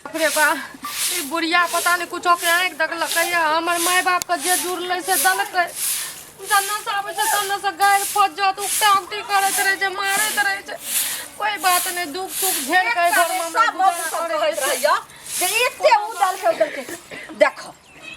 बाप रे बा, ई बुढ़िया पता नहीं कुछो के आँखि देखलकै या हमर माय बाप के जे जुड़लै से देलकै। जन्ना से आबै छै तन्ना से गारि फज्जत उकटा उकटी करैत रहै छै, मारैत रहै छै। कोई बात नहीं, दुख सुख झेल के घर में हमरा सब मौगी गुजारा सब करै कहैत छै। रहैया जे एते उ देलकै उ देलकै। देखो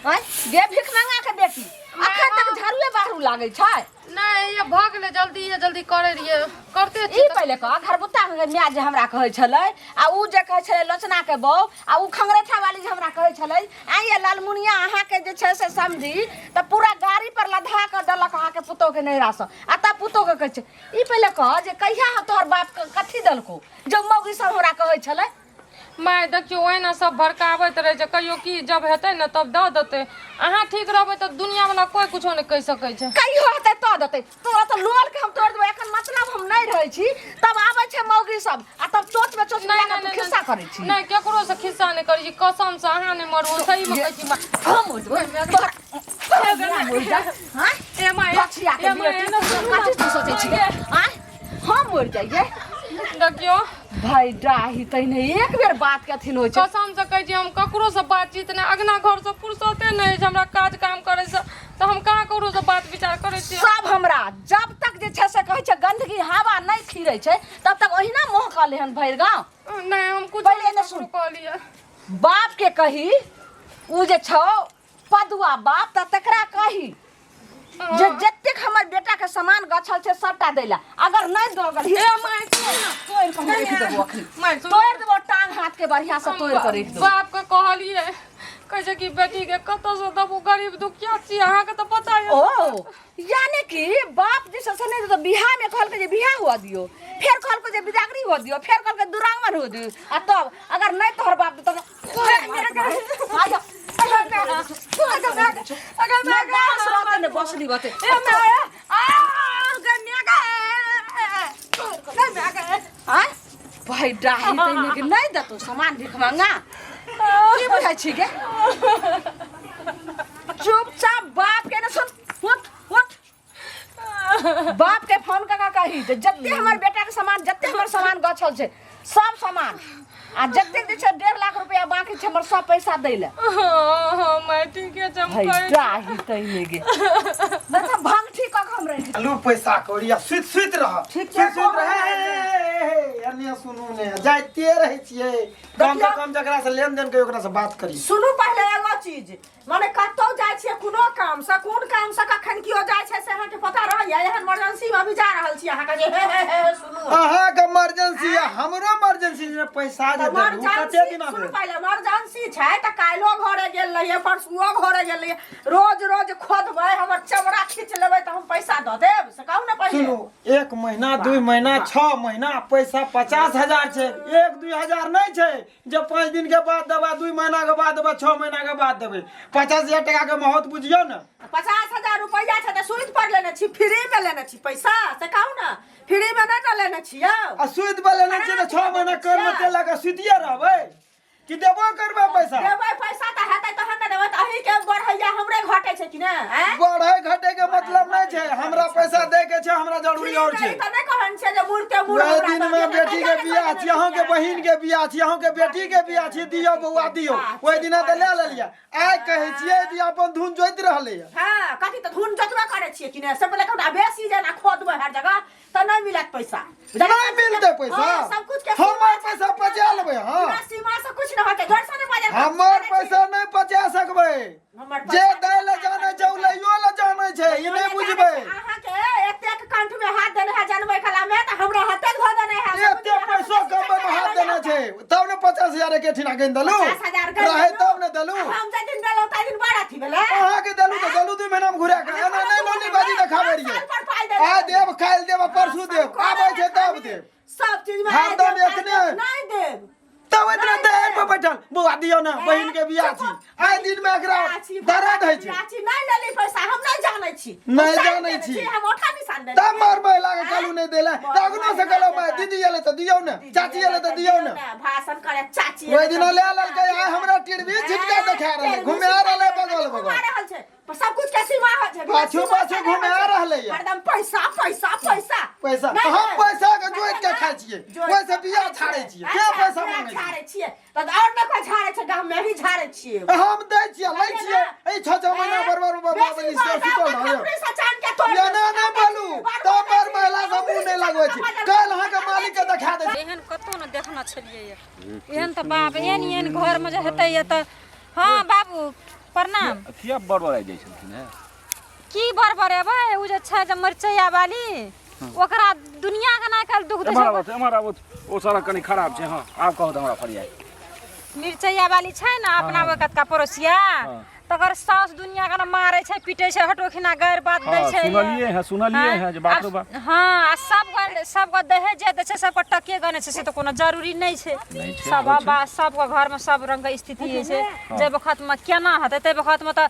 आँय गे भीख मंगा के बेटी अखन तक झाड़ुए बाहरू लागै छै। नहीं, ये भऽ गेलै, जल्दी ये जल्दी करै रहियै, करते ई छियै तऽ। पहिले कह, घरबुत्ता के माय जे हमरा कहै छलै आ उ जे कहै छलै लोचना के बहू आ उ खंगरेठा वाली जे हमरा कहै छलै, आँय ये लालमुनिया अहाँके जे छै से समझी तऽ पूरा गाड़ी पर लधा कऽ देलक अहाँके पुतोहु के नैहरा सँ, आ तब पुतोहु के कहै छै। ई पहिले कह जे कहिया तोहर बाप के कथी देलकौ जे मौगी सब हमरा कहै छलै? माय देखियौ, ओहिना सब भड़काबैत रहै छै। कहियो की जब हेतै ने तब दऽ देतै। अहाँ ठीक रहबै तऽ दुनिया वाला कोई कुछो नहि कहि सकै छै। कहियो हेतै तऽ देतै। तोरा तऽ लोल के हम तोड़ि देबौ। एखन मतलब हम नहि रहै छी तब आबै छै मौगी सब आ तब चोट में चोट नहि मिला नहि कऽ तू नहि खिस्सा करै छी। नहि, केकरो से खिस्सा नहि करै छी, कसम से अहाँ नहि मरू, सही में कहै छी माय। हम मरि जेबै तोहरा, तोहरा मरि जा। हाँ ए माय, बचिया के ए माय, बेटी, एना सुनू ना। कथी तू सोचै छी? माय, आँय हम मरि जाइए? देखियौ भाई डाही तहिने एक बेर बात के अथी होइ छै। कसम से कहै छी, हम ककरो से बातचीत नहि, अगना घर से फुर्सते नहि अछि हमरा काज काम करै से, तऽ हम कहाँ ककरो से बात विचार करै छियै? सब हमरा जब तक जे छै से कहै छै गंदगी हवा नहि खीरै छै तब तक ओहिना मोह कऽ लेहन भरि गाँव। नहि, हम कुछ पहिले एने सुन। कहलियै बाप के कही, उ जे छौ पदुआ बाप, तऽ तकरा कही जे जतेक हमर बेटा के सामान गछल छै सबटा दै ला। अगर नहि दऽ गेलही, ए माय सुन ना, तोड़ि कऽ हम राखि देबो अखनी। माय सुन। तोड़ि देबो टांग हाथ के, बढ़िया से तोड़ि कऽ राखि देबो। बाप के कहलियै, कहै छै कि बेटी के कतऽ से देबू, गरीब दुखिया छी, अहाँके तऽ पता यऽ। ओ यानी कि बाप जे से नहि तऽ बियाह में कहलकै जे बियाह हुआ दियो, फेर कहलकै जे बिदागरी हुआ दियो, फेर कहलकै दुरागमन हुआ दियो, आ तब अगर नहि तोहर बाप देतौ तऽ भाई डाही तैने के नहीं देतो सामान भीख मंगा की बुझाइ छी गे? चुपचाप बाप के ने सुन, उठ उठ, बाप के फोन कऽ कऽ कही जे जते हमर बेटा के सामान, जते हमर सामान गछल छै सब सामान आ जतेक जे छै 1.5 लाख रुपया बाकी छै हमर, सब पैसा दै ले। हाँ माय, ठीके छै, हम भाई कहै छी। डाही तैने गे, नहीं तऽ भंगठी कऽ कऽ हम रहि लू पैसा कौड़ी आ सुति सुति रह। ठीक सुति छै। सुति रह। हे, हे, हे, एने सुनू ने, जाइते रहै छियै। कम से देखियौ। कम जकरा से लेन देन करी ओकरा से बात करी। सुनू पहिले एगो चीज, माने कतौ जाइ छियै कोनो काम से, कोन काम से कखन कियो जाइ छै से अहाँके पता रहैया? एहन इमरजेंसी में अभी जा रहल छी अहाँके जे हे हे हे हे, सुनू। अहाँके इमरजेंसी आ हमरो इमरजेंसी जे पैसा जे देलू कते इमरजेंसी दिना सुनू भेल? पहिले, इमरजेंसी छै तऽ काल्हिो घरे गेल रहियै, परसुओ घरे गेल रहियै। रोज रोज खोदबै, हमर चमड़ा खींच लेबै तऽ हम पैसा दऽ देब, से कहू ने पहिले। सुनू, 1 महीना, 2 महीना, 6 महीना, पैसा 50,000 छै, 1-2 हजार नहि छै जे 5 दिन के बाद देबा, 2 महीना के बाद देबा, 6 महीना के बाद देबै। 50,000 टका के महत्व बुझियौ ने। 50,000 रुपैआ छै तऽ सूद पर लेने छी, फ्री में लेने छी पैसा, से कहू ने। फ्री में नहि ने लेने छियै। आ सूद पर लेने छियै तऽ 6 महीना कर में तेल लगा सुतिए रहबै कि देबो करबै पैसा? देबै पैसा तऽ हेतै तहन ने देबै। तऽ अहींके बढ़ैया, हमरे घटै छै कि ने? आँय? बढ़ै घटे के मतलब नहि छै। हमरा पैसा दै के छै, हमरा जरूरी और छै। ई तऽ नहि कहन छै जे मुड़ के मुड़ वएह हमरा दिन दऽ में दिअ, बेटी के तऽ बियाह छी, अहूँ के बहिन के बियाह छी, अहूँ के बेटी के बियाह छी, दियौ बौआ दियौ। ओहि दिना तऽ लए लेलियै, आइ कहै छियै जे अपन धुन जोति रहलै। हँ, कथी तऽ धुन जोतबे करै छियै कि ने? से पहिले कहू ने, बेसी जेना खोदबै हर जगह तऽ नहि मिलत पैसा। नहि मिलतै पैसा? हाँ, सब कुछ के हमर सीमा छै। पैसा पचा लेबै। हाँ, बिना सीमा से कुछ नहि होतै, जोर से नहि बाजल। हमर पैसा नहि पचा सकबै। हमर जे पैसा दै लए जानै छै ओ लैयो लए जानै छै, ई नहि बुझबै। अहाँके एतेक कंठ में हाथ देने है जनबै कला में, तऽ हमरा हाथे धो देने है। एते पैसो कमबै में हाथ देने छै तब ने 50,000 एके ठिना गिन देलू। 50,000 गिन रहै देलू। तब ने देलू। हम जाहि दिन देलहुँ ताहि दिन बड़ अथी भेलै। अहाँके देलू तऽ देलू 2 महीना में घुरा के। एना नहि लोनी बाजी देखाबै रहियै। साल पर पाइ देलहुँ। आइ देब, काल्हि देब आ परसू देब, आबै छै तब देब। सब चीज में हरदम आइ देब, एतने। काल्हि देब, नहि देब। तब इतना देर पर बैठल बौआ दियौ ने, बहिन के बियाह छी, आइ दिन में एकरा दर्द होइ छै। छी नहि लेली पैसा, हम नहि जानै छी। नहि हम साइन जानै देने छी। हम औठा निशान देने तब छी। मार महिला के कहलू नहि देले तऽ अगनो से कहलहुँ, माय दीदी एलै तऽ दियौ ने, चाची एलै तऽ दियौ ने। भाषण करे चाची। ओहि दिना ले लेलकै, आइ हमरा टिरबी झिटका देखा रहलै, घुमा रहलै बगल बगल। घुमा रहल छै। सब कुछ के सीमा होइ छै। पाछू सीमा पाछू के नहि घुमा होइ छै। रहलैए। हरदम पैसा पैसा पैसा। पैसा नहि, हम नहि। पैसा के जोड़ि के खाइ छियै, जोड़ि ओहिसँ के बिया खाइ झाड़ै छियै। के अच्छा, पैसा बिया मांगै छै? झाड़ै छियै तऽ आओर नहि कोइ झाड़ै छै गाँवमे, अहीं झाड़ै छियै। हम दै छियै, लै छियै। एहि छओ छओ महीना बरबर बेसी सुतल बाजब तऽ रहै। खपरी से चान के तोड़ि ये देब। नहि नहि बोलू तब पर महिला सब मुँह नहि लगबै छै। काल्हि अहाँके मालिक के देखा दै छी। एहन कतहु ने देखने छलियै एहन तऽ बाप एहन एहन घरमे जे हेतै ये तऽ। हँ बाबू प्रणाम। किया बड़बड़ाइ जाइ छलखिन हेँ? की बड़बड़ेबै, ओ जे छै जे मरचैया वाली, ओकरा दुनिया के ना काल्हि दुख दै एम्हर छै। आबथु, एम्हर आबथु, ओ सड़क कनि खराब छै। हँ, आब कहू तऽ हमरा फरियाइ। मिरचैया वाली छै ने अपना ओहि कतका पड़ोसिया, तकर साउस दुनिया के ने मारै छै, पीटै छै, हटो खिना गैर बात दै हँ छै। सुनलियै हेँ, सुनलियै हेँ जे बाप रे बाप। हँ, आ सबके सबके दहेज जे दै छै, सबके टके गनै छै, से तऽ कोनो जरूरी नहि छै। नहि छै, सब होइ छै। बा सबके घरमे सब रङ्गके स्थिति होइ छै। जाहि बखतमे केना हेतै, ताहि बखतमे तऽ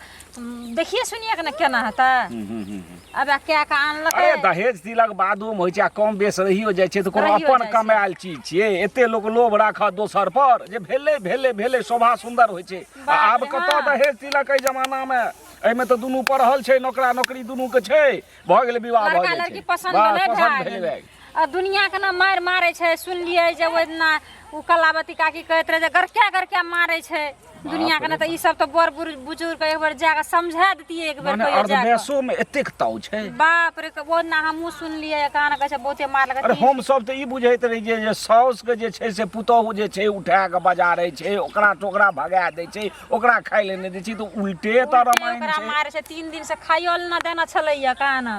देखिए सुनिए के ने केना हेतै। हूँ हूँ हूँ हूँ। आब कए कऽ आनलकै। अरे दहेज तिलक बादोमे होइ छै आ कम बेस रहियो जाइ छै तऽ कोनो रहियो अपन जाइ छै। कमायल चीज छियै। एते लोक लोभ राखत दोसर पर जे भेलै भेलै भेलै, शोभा सुन्दर होइ छै। आ बाप आब रे, कतऽ हँ। दहेज तिलक एहि जमानामे? एहिमे तऽ दुनू पढ़ल छै, नौकरा नौकरी दुनूके छै, भऽ गेलै विवाह भऽ लड़का जाइ लड़की छै। पसन्द बस, भेलै, पसन्द भए भेलै गेलै। भए गेलै। आ दुनिया के ना मारि मारै छै। सुनलियै जे ओहि दिना ओ कलावती काकी कहैत रहै जे गरकिया गरकिया मारै छै दुनिया के। ने तऽ ई सब तऽ बड़ बुजुर्ग एक बेर जाके समझा देतियै एक बेर माने कहियो जाके। अर्धवयसोमे एतेक ताव छै? बाप रे, ओ ना हमहूँ सुनलियै, कहाँ ने कहै छै बहुते मारलकै। अरे हम सब तऽ ई बुझैत रहियै जे साउसके जे छै से पुतोहु जे छै उठा कऽ बजारै छै, ओकरा टोकरा भगा दै छै, ओकरा खाइ लए नहि दै छै, तऽ उल्टे तऽ उल्टे रामायण ओकरा छै। मारै छै। 3 दिन से खाइयो लए न देने छलैया कहाँ ने,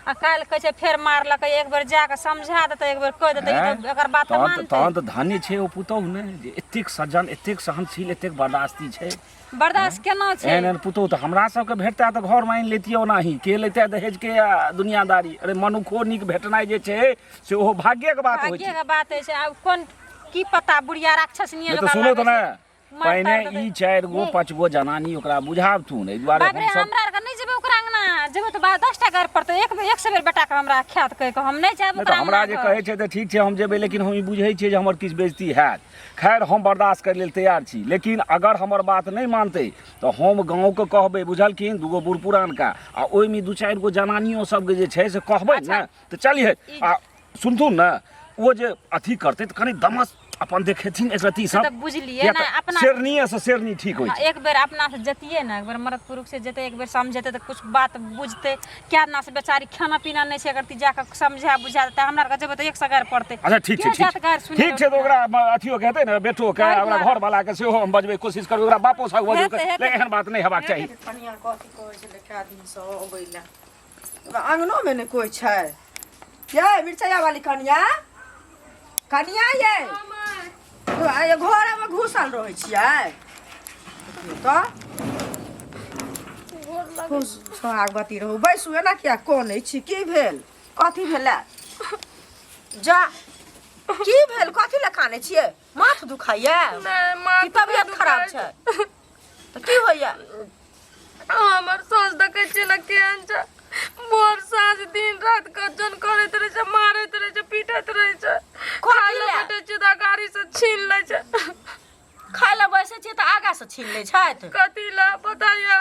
आ काल्हि कहै छै फेर मारलकै। एक बेर जाके समझा देतै, एक बेर कहि देतै, ई तऽ एकर बात तऽ तहन तऽ मानतै। तहन तऽ धन्य छै ओ पुतोहु ने जे एतेक सज्जन, एतेक सहनशील, एतेक बर्दाश्ती छै। बर्दाश्त केना छै? एहन एहन पुतोहु तऽ हमरा सबके भेटतै तऽ घरमे आनि लैतियै ओनाही। के लैतै दहेजके आ दुनियादारी? अरे मनुखो नीक भेटनाइ जे छै से ओहो भाग्यके बात होइ छै। भाग्यके बात होइ छै। आब कोन की पता, बुढ़िया राक्षस नियन नहि तऽ ओकरा सुनू तऽ लागै ने छै। मारि पहिने तारि देतै। ई 4 गो 5 गो जनानी ओकरा बुझाबथुन एहि दुआरे। बाप रे, हमसब हमरा आरके नहि जेबै ओकरा अंगना। जेबै तऽ 10 टा गारि पड़तै। एक एक सए बेर बेटाके हमरा खायत कहि कऽ, हम नहि जायब नहि तऽ ओकरा हमरा अंगना जे घर। कहै छै तऽ ठीक छै, हम जेबै, लेकिन हम ई बुझै छियै जे हमर किछु बेइज्जती हैत। खैर, हम बर्दाश्त करै लेल तैयार छी, लेकिन अगर हमर बात नहि मानतै तऽ हम गाँवके कहबै, बुझलखिन, 2 गो बूढ़ पुरानका आ ओहिमे 2-4 गो जनानियो सबके जे छै से कहबै ने तऽ चलिहे। आ सुनथुन ने, ओ जे अथी करतै तऽ कनि दमस अपन देखेथिन एक रत्ती से सब तऽ बुझलियै किया ने तऽ अपना शेरनीए से शेरनी ठीक होइ हँ, छै। एक बेर अपना से जतियै ने, एक बेर मर्द पुरुष से जेतै, एक बेर समझेतै तऽ कुछ बात बुझतै। क्या ना से बेचारी खाना पीना नहि छै, अगर ती जाकऽ समझा बुझा देतै। हमरा आरके जेबै तऽ एक सए गारि पड़तै। अच्छा ठीक छै। के ठीक जात छै गारि सुनै ठीक छै, तऽ ओकरा अथियो के हेतै ने, बेटो के, ताहि ओकरा दुआरे। घर वाला के सेहो हम बजबै, कोशिश करबै, ओकरा बापो सब बजबै। हेतै, हेतै। लेकिन एहन बात नहि हेबाक चाही। कनिया कथी कहै छलै कए दिनसँ अबै लए, अङ्गनोमे नहि कोइ छै। ये मिरचैया वाली कनिया, कनिया ये, घरमे घुसल रहै छियै तऽ? खुश सोहागवती रहू, बैसू। एना किया कनै छी? की भेल? कथी भेलै? जा, की भेल? कथी लए कानै छियै? माथ दुखाइया नहि, माथ की तबियत नहि खराब दुखाइ छै तऽ की होइया? हमर सास देखै छियै ने केहन छै। भोर साँझ दिन राति गजन करैत रहै छै, मारैत रहै छै, पीटैत रहै छै। खाय लए लए? बैठै छियै तऽ गाड़ी से छीन लै छै। खाय लए बैसै छियै तऽ आगाँ से छीन लै छथि? कथी लए बताइए?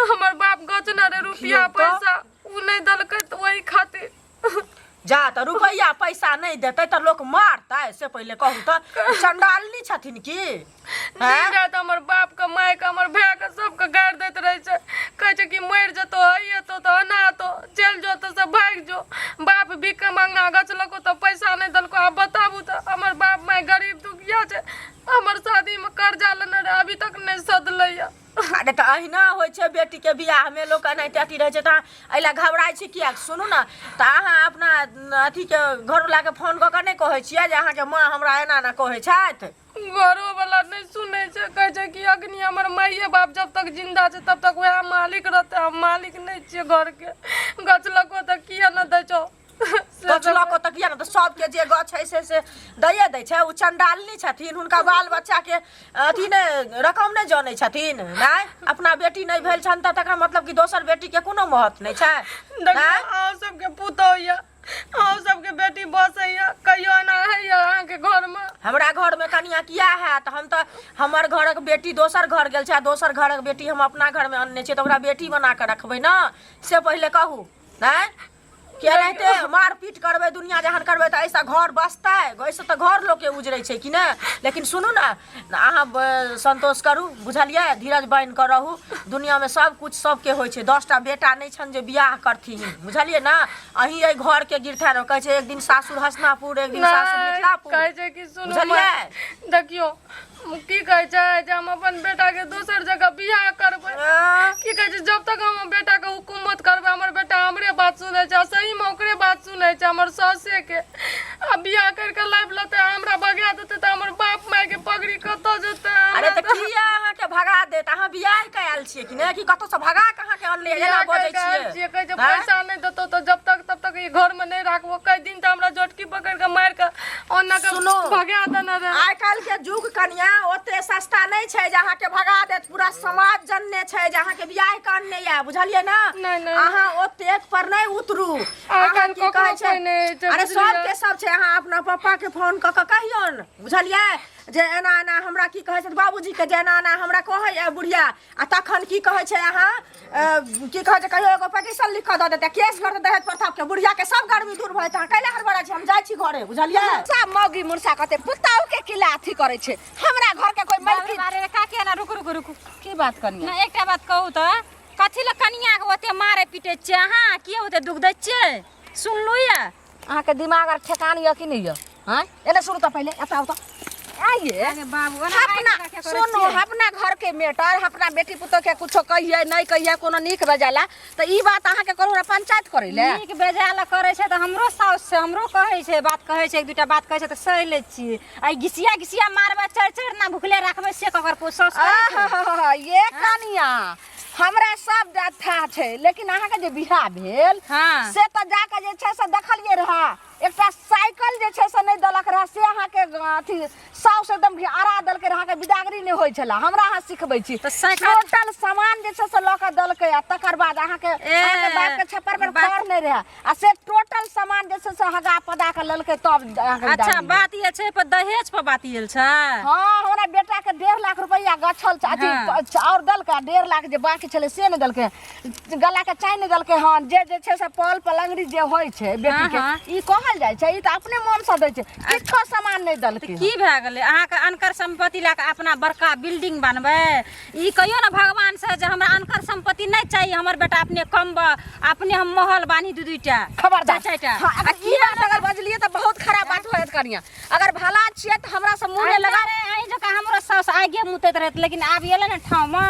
हमर बाप गचने रहै रुपया देखियौ तऽ। पैसा, ओ नहि देलकै तऽ ओहि खातिर। जा तऽ रुपैआ पैसा नहि देतै तऽ लोक मारतै? से पहिले कहू तऽ, चंडालनी छथिन की? दिन हैं? राति हमर बापके, मायके, हमर भायके, सबके गारि दैत रहै छै। कहै छै कि मरि जेतौ, हइ एतौ तऽ एना हेतौ, चलि जो तऽ सब भागि जो। बाप भीख मंगा गचलको तऽ पैसा नहि देलको। आब बताबू तऽ, हमर बाप माय गरीब दुखिया छै। हमर शादीमे कर्जा लेने रहै, अभी तक नहि सधलैया। अरे तऽ अहिना होइ छै बेटीके बियाहमे, लोक एनाहिते अथी रहै छै। तऽ अहाँ एहि लए घबराइ छी किएक? सुनू ने तऽ, अहाँ अपना अथीके घरवलाके फोन कऽ कऽ नहि कहै छियै जे अहाँके माँ हमरा एना एना कहै छथि? घरोवला नहि सुनै छै। कहै छै कि अग्नि हमर माइए बाप जब तक जिन्दा छै तब तक वएह मालिक रहतै, हम मालिक नहि छियै घरके। गछलको तऽ किए नहि दै छौ से गछ सब। लऽ कऽ तऽ किया ने तऽ सबके जे गछ है से से दैए दै छै। ओ चंडालनी छथिन? हुनका बाल बच्चाके अथी नहि, रकम नहि जनै छथिन? नहि, अपना बेटी नहि भेल छनि तऽ तकर मतलब कि दोसर बेटीके कोनो महत्व नहि छै? देखियौ, आँय? अहाँ सबके पुतोह यऽ। अहूँ सबके बेटी बसैया कहियो एना होइया अहाँके घरमे हमरा घरमे कनिया किया हैत हम तऽ हमर घरक बेटी दोसर घर गेल छै आ दोसर घरक बेटी हम अपना घरमे अनने छियै तऽ ओकरा बेटी बना कऽ रखबै ने से पहिले कहू नहि किया एनाहिते मारपीट करबै दुनिया जहान करबै तऽ एहिसँ घर बसतै एहिसँ तऽ घर लोकके उजरै छै कि नहि लेकिन सुनू ने अहाँ संतोष करू बुझलियै धीरज बान्हि कऽ रहू दुनियामे सब कुछ सबके होइ छै 10टा बेटा नहि छनि जे बियाह करथिन बुझलियै ने अहीं एहि घरके गिरथा रहू कहै छै एक दिन सासुर हसनापुर एक दिन सासुर नहि मिथिलापुर कहै छै कि सुनू बुझलियै? देखियौ की कहै छै जे हम अपन बेटाके दोसर जगह बियाह करबै की कहै छै जब तक हम बेटाके हुकूमत करबै हमर बेटा हमरे बात सुनै छै आ सहीमे ओकरे बात सुनै छै हमर सासेके आ बियाह करि कऽ लाबि लेतै आ हमरा भगा देतै तऽ हमर बाप मायके पगड़ी कतऽ जेतै अरे हमरा तऽ किया अहाँके भगा देत अहाँ बियाह कऽ आयल छियै कि नहि कि कतौसँ भगा कऽ अहाँके अनले एना बियाह बजै करि कऽ आयल छियै छियै कहै छै आँय? पैसा नहि देतौ तऽ जब तक तब तक ई घरमे नहि राखबो कई दिन तऽ हमरा झोटकी पकड़ि कऽ मारि कऽ ओना कऽ सुनू। भगा देने रहै आइ काल्हि के युग कनिया ओते सस्ता नहि छै जे अहाँके भगा देत पूरा समाज जनने छै जे अहाँके बियाह कऽ अनने यऽ बुझलियै ने नहि, नहि। अहाँ ओतेक पर नहि उतरू आइ अहाँ काल्हि की कहै ककरो छै कोइ नहि छै, अरे बुझलियै? सबके सब छै अहाँ अपना पप्पा के फोन कऽ कऽ कहियौन बुझलियै जे एना एना हमरा की कहै छै बाबूजीके जे एना एना हमरा कहैए बुढ़िया आ तखन की कहै छै अहाँ की कहै छै कहियो एगो पिटीशन लिख कऽ दऽ देतै केस कर दहेज प्रथाके बुढ़ियाके सब गर्मी दूर भऽ जेतै अहाँ कैला हड़बड़ा छी हम जाइ छी घरे बुझलियै सब मौगी मुर्सा कहते पुतहु के किला अथी करै छै हमरा घर के कोई मलकी अरे का के ना रुकू रुकू रुकू की बात कनिया ना एकटा बात कहू तऽ कथी लए कनिया के ओते मारे पीटे छियै अहाँ किए ओते दुख दै छियै सुनलू या अहाँके दिमाग आर ठेकान यऽ कि नहि यऽ आँय एने सुनू तऽ पहिले एतऽ आउ तऽ आइए अरे बाबू ओना अपना आइ के करै सुनू छियै? अपना घर के मेटर अपना बेटी पुतोह के कुछो कहिए नहीं कहिए कोनो नीक बजाला तऽ ई बात अहाँके करू हमरा पंचायत करै ले नीक बेजाय लए करै छै तऽ हमरो साउस छै हमरो कहै छै बात कहै छै एक दूटा बात कहै छै तऽ सहि लै छियै आ ई घिसिया घिसिया मारबै चढ़ि चढ़ि ना भुखले राखबै से ककर साउस करै छै आहा, ये कनिया हमरा सब था छै लेकिन अहाँके जे बियाह भेल हाँ। से तऽ जाके जे छै से देखलियै रहा एकटा साइकिल जे छै से नहि देलक रहा से अहाँके अथी साउस एकदम अड़ा देलकै रहा अहाँके बिदागरी नहि होइ छलै हमरा अहाँ सिखबै छी तऽ साइकिल- टोटल सामान जे छै से लऽ कऽ देलकै आ तकर बाद अहाँके ए, अहाँके बापके छप्पर पर बात- खर नहि रहै आ से टोटल सामान जे छै से हगा पदा कऽ लेलकै तब अहाँके अच्छा बिदागरी भेल। बात ये छै पर दहेज पर बात ये छै हाँ हमरा बेटा के 1.5 लाख रुपया गछल छै अथी हाँ। और देलकै आ 1.5 लाख जे बाकी छलै से नहि देलकै गला के चाय नहि देलकै हँ जे जे छै से पल पलंगड़ी जे होइ छै बेटी के हाँ, ई कहल जाइ छै ई तऽ अपने मोन से दै छै किछो सामान नहि देलकै की भए गेलै अहाँके अनकर सम्पत्ति लए कऽ अपना बड़का बिल्डिंग बनबै ई कहियौ ने भगवान से जे हमरा अनकर सम्पत्ति नहि चाही हमर बेटा अपने कमबै अपने हम महल बान्ही दू दूटा खबरदार चारि चारिटा हाँ, अगर ई बात अगर बजलियै तऽ बहुत खराब बात होयत कनिया अगर भला छियै तऽ हमरा से मुँह नहि लगा अरे अहीं जकाँ हमरो साउस आगे मुतैत रहैत लेकिन आब एलै ने ठाममे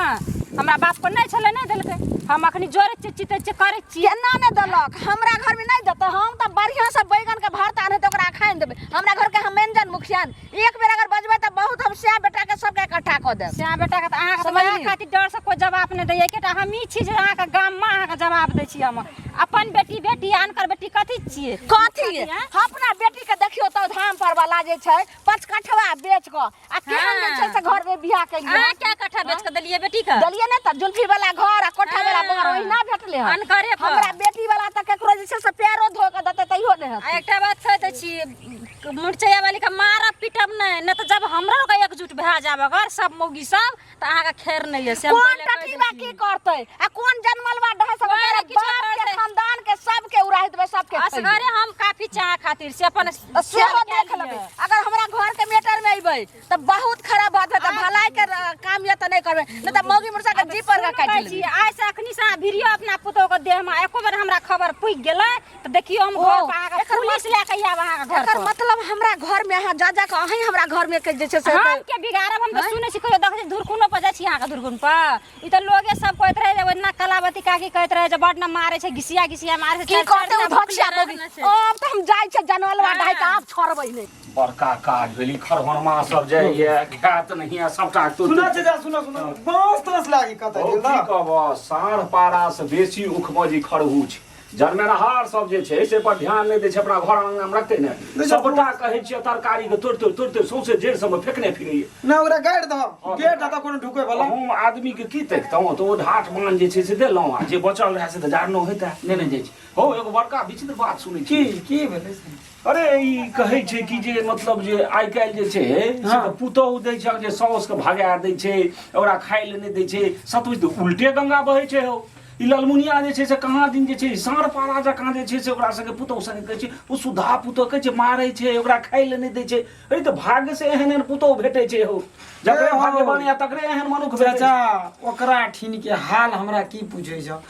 हमरा बापके नहि छलै नहि देलकै हम अखनी जोरे चिचिते छियै करै छियै केना नहि देलक हमरा घरमे नहि देतै हम तऽ बढ़िआँ से बैगन के भरता नहि तऽ ओकरा खानि देबै हमरा घरके हम मेनजन मुखिया एक बेर अगर बजबै तऽ बहुत हम सएह बेटाके सबके इकट्ठा कऽ देब श्याम बेटाके तऽ अहाँके तऽ समझलियै? वएह खातिर डरसँ कोइ जवाब नहि दैए एकेटा हमही छी जे अहाँके गाममे अहाँके जवाब दै छी हम अपन बेटी बेटी अनकर बेटी कथी छियै कथी आँय? अपना बेटी के देखियो तऽ धाम पर वाला जे छै 5 कट्ठवा बेच कऽ आ केहन जे छै से घर में बियाह केलियै अहाँ क्या कट्ठा बेच कऽ देलियै बेटीके देलियै ने तऽ जुल्फी वाला घर आ कोठा वाला हाँ। बर ओहिना भेटलै हन अनकरे पर। हमरा बेटी वाला तऽ केकरो जे छै से पैरो धो कऽ देतै तैयो नहि आ हेतै एकटा बात कहि दै छी मुरचैया वाली के मारब पीटब नहि नहि तऽ जब हमरो के एकजुट भए जायब अगर सब मौगी सब तऽ अहाँके खेर नहि यऽ से हम कोन पहिले कहि दै टटीबा छी। की करतै आ कोन जनमलवा डहै सब कोई तेरा किछो बाप के करतै। खानदान के सबके उड़ाहि देबै सबके खैबै। असगरे हम काफी चाह खातिर से अपन तऽ सेहो कए देख लिअ। लेबै अगर हमरा घर के मैटर में अयबै तऽ बहुत खराब बात हेतै भलाई के काम यऽ तऽ नहि करबै नहि तऽ मौगी मुर्सा के जी पर सुनू काटि कहै छी लेबै आइ से अखनी से अहाँ भिड़ियो अपना पुतोह के देह में एको बेर हमरा खबर पुगि गेलै तऽ देखियो हम ओ, घर पर अहाँके एकर पुलिस लए कऽ आयब अहाँके घर एकर पर मतलब हमरा घर में अहाँ जा जा कऽ अहीं हमरा घर में के जे छै से हम के बिगाड़ब हम तऽ सुनै छी कहियो देखै छी धुरकुनो पर जाइ छी अहाँके धुरकुन पर ई तऽ लोगे सब कहैत रहै जे ओहिना कलावती काकी कहैत रहै जे बड न मारै छै घिसिया घिसिया मारै छै की चारि करतै चारि ओ दिना धोछिया भुखले मौगी रहने छै। अब तऽ हम जाइ छै जनवलवा हाँ। डाहि कऽ आब छोड़बै नहि बड़का काज भेल ई खरहोरमा सब जाइए खायत नहीं है सबटा तो सुना चाचा सुना सुना बांस तांस लागी कतऽ ओ गेल की ना कहब साँढ़ पारा से बेसी उखमजी खरहू छै जन्मेनहार सब जे छै से पर ध्यान नहि दै छै, अपना घर आंगन मे रखतै ने। नहि, सबटा कहै छियै तरकारी के तोड़ि तोड़ि तोड़ि तोड़ि सौंसे जड़ि सबमे फेकने फिरैये। नहि, ओकरा गाड़ि दह, हँ, गेट हेतऽ कोनो ढुकै वाला। हम आदमी के की तकितहुँ? तऽ ओ ढाठ बान्ह जे छै से देलहुँ, आ जे बचल रहए से तऽ जारनो होइते नहि ने जाइ छै। हौ, एगो बड़का विचित्र बात सुनै की छी। की भेलै से? अरे ई कहै छै कि जे मतलब जे आइ काल्हि जे छै से हँ। तऽ पुतोहु दै छै जे साउसके भगा दै छै, ओकरा खाइ लए नहि दै छै। सतुज तऽ उल्टे गंगा बहै छै हौ। ई ललमुनिया जे छै से कहाँ दिन जे छै साँढ़ पारा जकाँ जे छै से ओकरा संगे पुतोहु संगे कहै छै, ओ सुधा पुतोहु कहै छै मारै छै, ओकरा खाइ लए नहि दै छै। अरे तऽ भाग्य से एहन एहन पुतोहु भेटै छै हौ, जकरे ए हौ। भाग्यवान या तकरे एहन मनुख भेटै चाचा छै। ओकरा ठीन के हाल हमरा की पूछै छौ?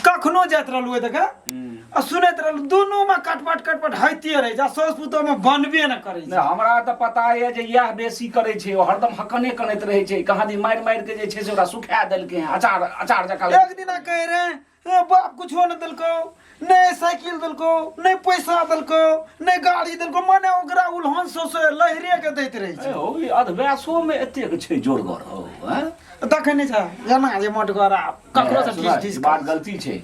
कखनो जाइत रहलू ओहि दके आ सुनैत रहलू, दुनू में कटपट कटपट होइते रहै छै, आ साउस पुतोह में बनबे ने करै नहि छै। हमरा तऽ पता यऽ जे इएह बेसी करै छै, ओ हरदम हकने कनैत रहै छै। कहाँ दिन मारि मारि के जे छै से ओकरा सुखा देलकै हँ, अचार अचार जकाँ। एक दिना कहे रहे, ए बाप कुछो ने देलको, नहि साइकिल देलको, नहि पैसा देलको, नहि गाड़ी देलको। माने ओकरा उल्हन सौसे लहरे के दैत रहै ए छै। हौ, ई अधवयसो मे एतेक छै जोरगर हौ, आँय? देखै नहि छै एना जे मोटगर आ ककरो से सुनह, ठिस ठिस ई बात गलती छै।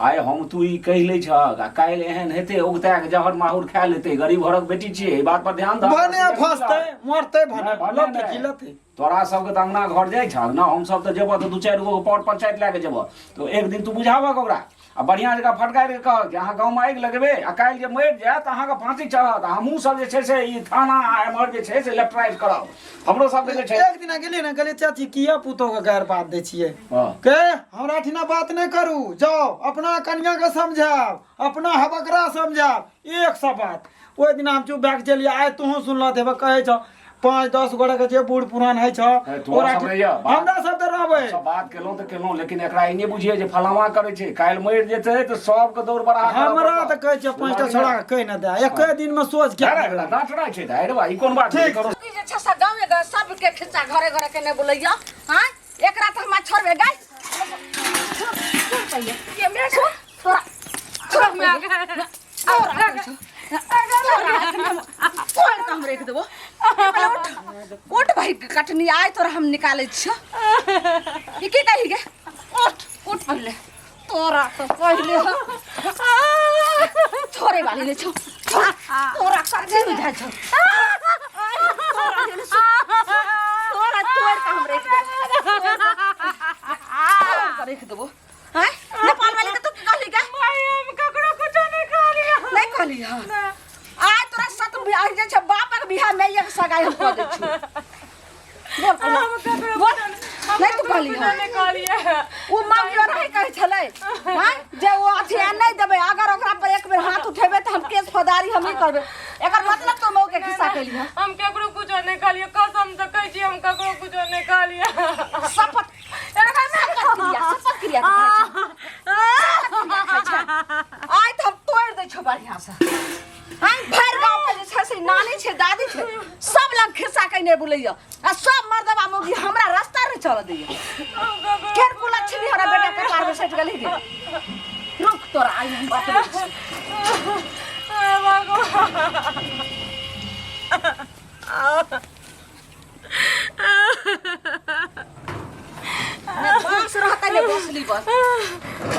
आइ हम तू ई कहि लै छहक आ काल्हि एहन हेतै उगता के जहर माहुर खा लेतै। गरीब घरक बेटी छियै, एहि बात पर ध्यान दह। भने फसतै मरतै, भने नहि, भने लतै नहि। की लतै। तोरा सबके तऽ अंगना घर जाइ छहक ने, हमसब तऽ जेबह तऽ दू चारि गो पर पंचायत लए के जेबह, तऽ एक दिन तू बुझाबक ओकरा आ बढ़िआँ जकाँ फटकारि कऽ कहक जे अहाँ गाँवमे आगि लगेबै आ काल्हि जे मरि जायत तऽ अहाँके फाँसी चढ़त, आ हमहूँ सब जे छै से ई थाना आ एम्हर जे छै से लेफ्ट राइट करब हमरो सबके जे छै। एक दिना गेलियै ने, कहलियै चाची किया पुतोह के गारि बात दै छियै? हँ। के हमरा ठिना बात नहि करू, जाओ अपना कनिया के समझाब, अपना हबकरा समझाब। एक सौ बात। ओहि दिना हम चुप भए के चलियै। आइ तोहूँ सुनलह देबह, कहै छौ 5-10 गोटे के जे बूढ़ पुरान होइ छौ हे, तोरा ओकरा सब रहैया, बात- हमरा सब तऽ रहबै। सब बात केलहुँ तऽ केलहुँ, लेकिन एकरा ई नहि बुझियै जे फलामा करै छै, काल्हि मरि जेतै तऽ सबके दौड़ बढ़ा करऽ हमरा पड़तौ। तऽ कहै छै 5टा छोड़ा के कहि ने दे, एके दिन मे सोच के अरे, एकरा डाँटना छै तऽ, अरे बा, ई कोन बात ठीक। करो। ई जे छै से गाँवे गाँव सबके खिस्सा घरे घरे के नहि बोलैया। हाँ, एकरा तऽ हमरा छोड़बे गाय। छोड़ पहिले। ये मेरे छोड़ तोरा, छोड़ माय पहिले। तोरा कहै छौ। तोरा एखन हम तोड़ कऽ हम राखि देबो। पहिले उठ, उठ भाई कटनी, आइ तोरा हम निकालै छियौ। ई की कही गे? उठ, उठ पहिले। तोरा तऽ पहिले हम छोड़े वाली नहि छौ। छोड़, तोरा कथी बुझाइ छौ? तोरा जे नहि तोरा तोड़ कऽ हम राखि देबो। तोड़ कऽ राखि देबो। हैं? नेपाल वाली के तू की कहली गे? माय, हम ककरो कुछो नहीं कहलियै। नहीं कहली हँ? आइ तोरा सत बियाह जे छै बापक बियाह में एक सगाई हम कऽ दै छी। बोल पहिले। हम ककरो बोल। कुछो नहीं- हम नहीं तू ककरो कहली कुछो हँ। नहीं कहलियै। ओ मम्मी रहे कहै छलै हैं जे ओ अथी नहि देबै, अगर ओकरा पर एक बेर हाथ उठेबै तऽ हम केस फौजदारी हम ही करबै। एकर मतलब तू मऊ के खिस्सा केली हँ। हम ककरो कुछो नहीं कहलियै, कसम से कहै छी, हम ककरो कुछो नहीं कहलियै। शपथ, शपथ क्रिया, शपथ क्रिया तू खाइ छह। शपथ क्रिया खाइ छह। आइ तऽ हम तोड़ि दै छौ बढ़िआँ से। आइ भरि गाँव के जे छै से नानी छै, दादी छै, सब लग खिस्सा कहिने बुलैया आ सब मर्दबा मौगी हमरा रास्ता नहि चलऽ दैया। केहन कुलच्छनी हमरा बेटा के कपार में सटि गेलै गे। रुक तोरा आइ हम बतबै छी। भगवान। ने बांस रहतै ने बसली बस।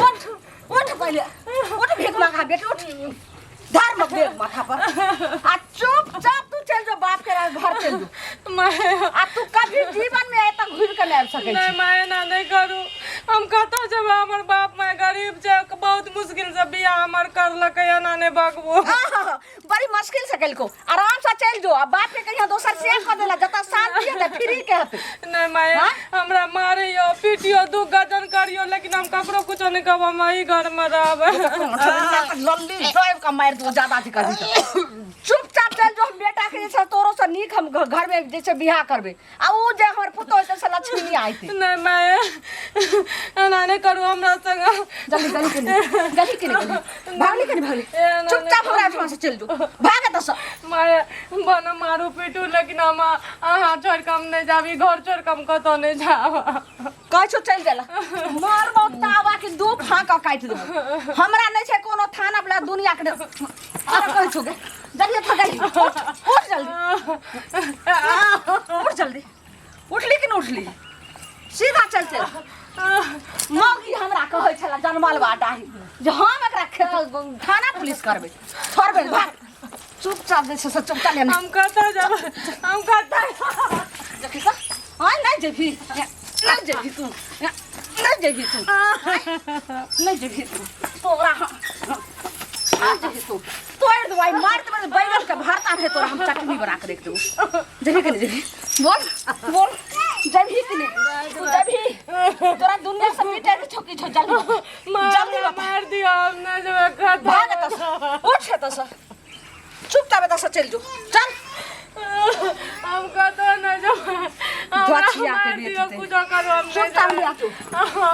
उठ, उठ पहिले, उठ, भीख मांगा बेटी, उठ, धर मत बेग माथा पर आ चुपचाप तू चल जो बाप के घर चल जो। माय। आ तू कभी जीवन में एतऽ घुरि के नहि आबि सकै नहीं छी। माय, एना नहीं करू। हम कतऽ जेबै? हमर बाप माय गरीब छै, बहुत मुश्किल से बियाह हमर करलकै, एना नहीं भगबो। आहा, बड़ी मुश्किल से कलको, आराम से चल जो आ बाप के कहिया दोसर से कह देला जता शांति हेतै फ्री के हेतै। नहीं माय। हाँ? हमरा मारियो पीटियो दू गजन करियो, लेकिन हम ककरो कुछो नहीं कहब, हम एही घर में रहबै। लल्ली ड्राइव का मार दो ज्यादा अथी करबी तऽ। चुपचाप चल जो, हम बेटा के जे छै तोरो से नीक हम घर में जे छै बियाह करबै आ उ जे हमर पुतोह हेतै से लक्ष्मी नहीं आयतै। नहीं माय, एना नहीं करू हमरा संग। जल्दी गली के नहीं, गली के नहीं, गली भागली के नहीं, भागली। ए, ना, चुपचाप ना। हमरा ओहिठाम से चल जो, भाग एतऽ से। माय, बन मारू पीटू, लेकिन हम अहाँ छोड़ के हम नहीं जाब, ई घर छोड़ के हम कतौ नहीं जाब। कहै छौ चलि जाला, मारबौ तावा के दू फाँका काटि देबौ। हमरा नहि छै कोनो थाना वाला दुनिया के। अरे कहै छौ गे, जल्दी एतऽ गली, उठ, उठ जल्दी, उठ जल्दी। उठली कि नहि उठली? सीधा चल चल। मौगी हमरा कहै छला जनमल बा डाही जे हम एकरा थाना पुलिस करबै, छोड़बै नहीं, भाग। चुपचाप जे छै से चुपचाप लेने। हम कतऽ जेबै? हम कतऽ? देखी तऽ, हँ नहि जेबही, नहि जेबही तू, नहि जेबही तू, नहि जेबही तू, तोरा हम नहि जेबही तू, तोड़ि देबौ आइ, मारि देबौ बैगन के भरता नहि, तोरा हम चटनी बना के राखि देबौ। जेबही कि नहि जेबही? बोल बोल, जेबही कि नहि? तू जेबही? तोरा दुनिया से मिटे के छौ कि छौ? जल्दी बता, जल्दी बता। मार दियो, हम नहि जेबै कतऽ। भाग एतऽ से, उठ एतऽ से, चुपचाप एतऽ से चलि जो, चल। हम कतऽ नहि जेबै, हमरा गछिया के मार बेटी दियो, ते। कुछो करू, हम नहि चुपचाप जेबै। लिया तू,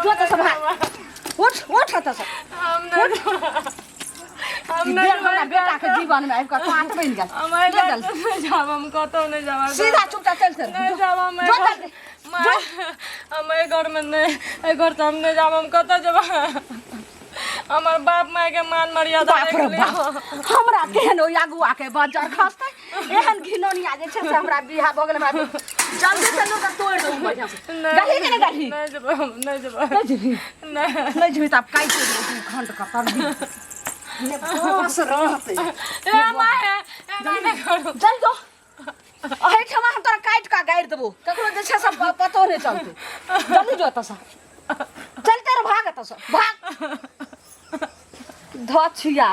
जो एतऽ से भाग, उठ उठ एतऽ से। हम नहि जेबै, हम नहि देख हमरा जेबै। बेटा के जीवन में आबि कऽ कांट बनि गेल। हम एहि ले घर चल। से नहि जायब, हम कतौ नहि जायब। सीधा चुपचाप चल चल। नहि जायब हम एहि जो घर। चल। हम एहि घरमे नहि, एहि घर से हम नहि जायब। हम कतऽ जेबै? हमर बाप माय के मान मर्यादा बाप रे देख लियौ। बाप, हमरा केहन ओहि अगुआ के बजर खसतै, एहन घिनौनिया जे छै से हमरा बियाह भऽ गेल। हमरा जल्दी से लोक तोड़ि दू बढ़िआँ से। गलही के नहि गलही? नहि जेबै हम, नहि जेबै। नहि जेबही? नहि। नहि जेबही तऽ आब काटि देबौ दू खण्ड कऽ तब ने बस रहतै। ए माय, एना नहि करू। चल जो, एहिठमा हम तोरा काटि कऽ गाड़ि देबौ, ककरो जे छै से पतो नहि चलतै। जल्दी जो एतऽसँ, चलते रह, भाग एतऽसँ, भाग धऽ छिया।